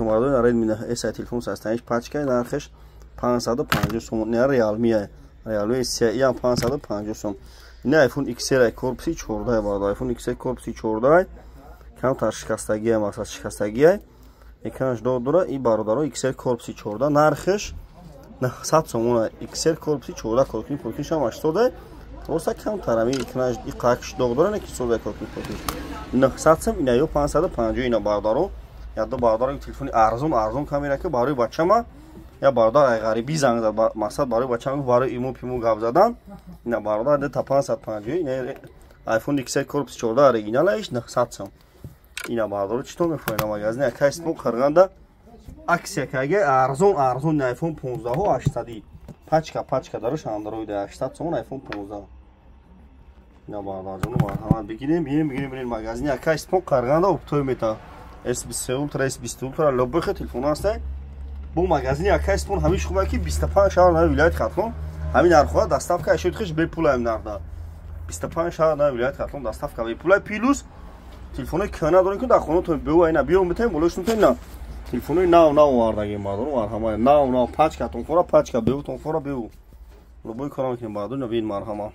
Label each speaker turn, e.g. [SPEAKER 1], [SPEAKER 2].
[SPEAKER 1] Мардум, Redmi S телефон састаниш, пачка, нархаш 550 сом. Не, Realme, Realme S ям 550 сом. Ина iPhone XR корпуси 14, бародар, iPhone XR корпуси 14, камтар шикастагия, масалан, шикастагия, экранаш доғ дора. И бародаро, XR корпуси 14, нархаш 900 сомона. XR корпуси 14, коркини покиншам 80, просто камтар ами экранаш иқакш доғ дора, не ки сода, коркини покинш 900 сом. Ина ё 550. Ина, бародаро, ядо бародаро, телефони арзон, арзон камера, ки барои бачама я бародар ғарибӣ занг зад, мақсад барои бачам, барои иму пиму гап задан. Ина, бародар, та 550. Ина iPhone XR корпус 14, оригиналаш, 900 сом. Ина, бародаро, чӣ то мефоҳем, магазини акай Исмон Қарғанда акция каге, арзон, арзон. iPhone 15 800, пачка, пачка, дарош Android, 800 сомон iPhone 15. Ина, бародарҷону, марҳамат, бигирем, бигирем, бигирем, бигирем. Магазини акай Исмон Қарғанда оптой мета S23 Ultra, S20 Ultra, любой телефон ҳастай. Бо магазини акай Исмон ҳамиш хуба, ки 25 шаҳр нави вилояти Хатлон ҳамин нархҳоа, доставка ашёи хеш бепула. Ҳамин нархда 25 шаҳр нави вилояти Хатлон доставка бепула. Плюс телефонои кӯҳна дорем, ки дар хонатон бева, ина биём, битем болош нутем. На, телефонои нав, нав овардагем, бардор, марҳама, нав, нав, пачка тонхора, пачка беу, тонхора беу, любой кора мекунем, бардор. Ина бин, марҳама.